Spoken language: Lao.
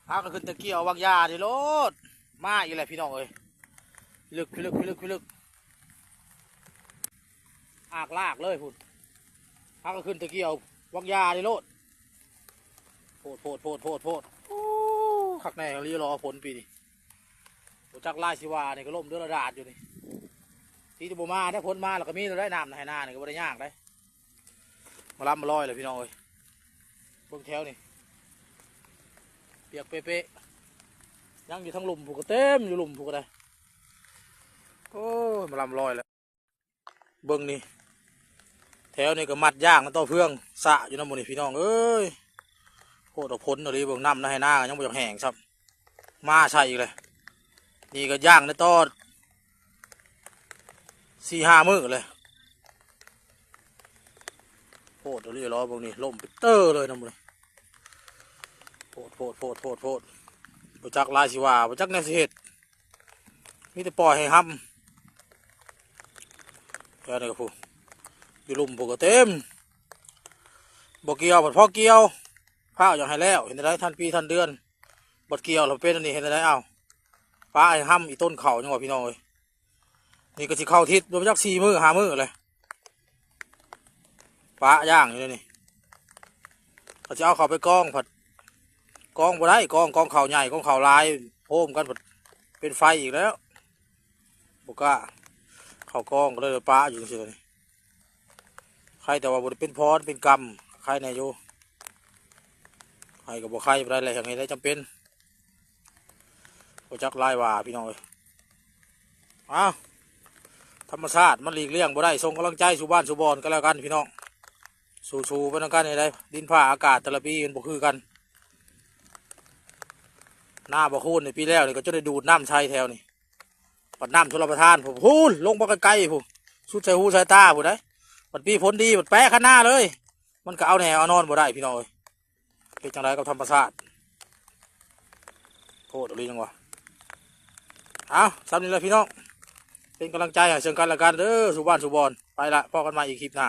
ພາກັນຂຶ້ນຕະກ່ຽວວາງຢານີ້ໂລດ. ມາອີກແລ້ວພີ່ນ້ອງເອີຍ. ພິລຶກ ພິລຶກ ພິລຶກ ພິລຶກ ອາກລາກເລີຍພຸ້ນ. ພາກັນຂຶ້ນຕະກ່ຽວວາງຢານີ້ໂລດ. ໂພດ ໂພດ ໂພດ ໂພດ ໂພດ. ໂອ້ ຄັກແນ່ອີ່ຫຼີ ລໍຝົນປີນີ້. ບໍ່ຈັກລາຍຊິວ່ານີ້ກໍລົ້ມເດືອນລະດາດຢູ່ນີ້. ທີ່ຈະບໍ່ມາໄດ້ ຝົນມາແລ້ວກໍມີແລ້ວໄດ໋ ນ້ຳໃນໄຮ່ນານີ້ກໍບໍ່ໄດ້ຍາກໄດ໋. ມາລຳມາລອຍແລ້ວພີ່ນ້ອງເອີຍ. ເບິ່ງແຖວນີ້ ປຽກເປະໆ. ຍັງຢູ່ທາງລຸ່ມພຸ້ນກໍເຕັມ ຢູ່ລຸ່ມພຸ້ນກໍໄດ້. ໂອ້ຍ ມາລຳມາລອຍແລ້ວ. ເບິ່ງນີ້ ແຖວນີ້ກໍມັດຢາງນຳຕໍ່ເຟືອງສະຢູ່ນຳໝູ່ນີ້ພີ່ນ້ອງເອີຍ. ໂພດເອົາຜົນອີ່ຫຼີ ເບິ່ງນ້ຳໃນໄຮ່ນາກໍຍັງບໍ່ຢາກແຫ້ງຊ້ຳ. ມາໃສ່ອີກແລ້ວ. ນີ້ກໍຢາງໄດ້ຕໍ່ສີ່ຫ້າມື້ແລ້ວ. ໂພດອີ່ຫຼີ ລໍເບິ່ງນີ້ ລົ້ມເປັນເຕີເລີຍນຳໝູ່ນີ້. ໂພດ ໂພດ ໂພດ ໂພດ ໂພດ. ບໍ່ຈັກລາຍຊິວ່າ ບໍ່ຈັກແນວຊິເຮັດ. ມີແຕ່ປ່ອຍໃຫ້ຮຳ. ແຖວນີ້ກໍພຸ້ນ ຢູ່ລຸ່ມພຸ້ນກໍເຕັມ. ບໍ່ກ່ຽວ ບັດພໍກ່ຽວ ພ້າວຢາກໃຫ້ແລ້ວ ເຮັດແນວໃດ ທັນປີທັນເດືອນ. ບັດກ່ຽວແລ້ວເປັນອັນນີ້ ເຮັດແນວໃດ ເອົ້າ ປະໃຫ້ຮຳອີ່ຕົ້ນເຂົ້າ ຍັງວ່າພີ່ນ້ອງເອີຍ. ນີ້ກໍຊິເຂົ້າທິດ ບໍ່ຈັກສີ່ມື້ຫ້າມື້ແລ້ວ. ປະຢ່າງຢູ່ນີ້ ກໍຊິເອົາເຂົ້າໄປກອງ ພັດກອງບໍ່ໄດ້ ກອງ ກອງເຂົ້າໃຫຍ່ ກອງເຂົ້າຫຼາຍ ໂຮມກັນ ພັດເປັນໄຟອີກແລ້ວ. ບໍ່ກ້າເຂົ້າກອງ ກໍເລີຍປະຢູ່ຈັ່ງຊີ້ນີ້. ໄຄແຕ່ວ່າບໍ່ໄດ້ເປັນພອນເປັນກຳ ໄຄແດ່ຢູ່. ໄຄກໍບໍ່ໄຄປານໃດແຫຼະ ເຮັດໃດຈຳເປັນ. ບໍ່ຈັກລາຍວ່າພີ່ນ້ອງເອີຍ. ເອົ້າ ທຳມະຊາດມັນຫຼີກລ່ຽງບໍ່ໄດ້. ສົ່ງກຳລັງໃຈສູ່ບ້ານສູ່ບ່ອນກໍແລ້ວກັນພີ່ນ້ອງ. ສູ້ໆໄປນຳກັນໃຫ້ໄດ້. ດິນຟ້າອາກາດແຕ່ລະປີມັນບໍ່ຄືກັນ. ນາບໍ່ຄູນນີ້ ປີແລ້ວນີ້ກໍຈົນໄດ້ດູດນ້ຳໃສ່ແຖວນີ້. ບັດນ້ຳຊົນລະປະທານພຸ້ນ ພຸ້ນ ລົງໄປໄກໆພຸ້ນ ສຸດໃສ່ຫູໃສ່ຕາພຸ້ນໃດ໋. ບັດປີຝົນດີ ບັດແປະຄັນນາເລີຍ. ມັນກໍເອົາແນ່ເອົານອນບໍ່ໄດ້ພີ່ນ້ອງເອີຍ. ເຮັດຈັ່ງໃດກັບທຳມະຊາດ ໂພດອີ່ຫຼີ ຍັງວ່າ. ເອົາ ສ່ຳນີ້ແຫຼະພີ່ນ້ອງ ເປັນກຳລັງໃຈໃຫ້ເຊິ່ງກັນແລະກັນເດີ ສູ່ບ້ານສູ່ບ່ອນ. ໄປລະ ພໍ້ກັນໃໝ່ອີກຄລິບໜ້າ.